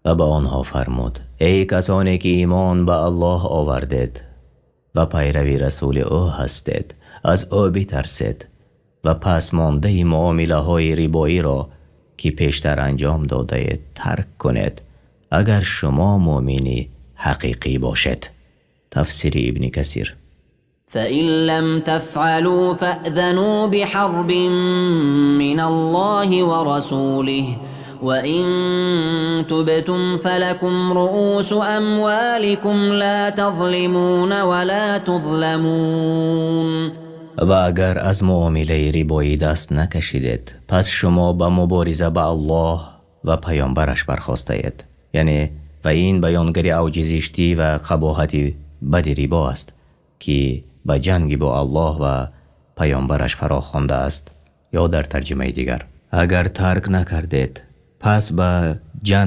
Ва ба онҳо фармуд: Эй касоне ки имон ба Аллоҳ овардед ва пайравии расули ӯ ҳастед, аз ӯ битарсед ва пасмондаи муомилаҳои рибоиро, ки пештар анҷом додаед, тарк кунед, агар шумо мӯъмини ҳақиқӣ бошед. Тафсири Ибни Касир. فإن لم تفعلوا فأذنوا بحرب من الله ورسوله وإن تبتم فلكم رؤوس أموالكم لا تظلمون ولا تظلمون. Ва агар аз муомилаи рибоӣ даст накашидед, пас шумо ба мубориза ба Аллоҳ ва паёмбараш бархостаед. Яъне ва ин баёнгари авҷи зиштӣ ва қабоҳати бади рибо аст, ки ба ҷанг бо Аллоҳ ва паёмбараш фарохондааст. Ё дар тарҷумаи дигар: агар тарк накардед, пас ба ҷанг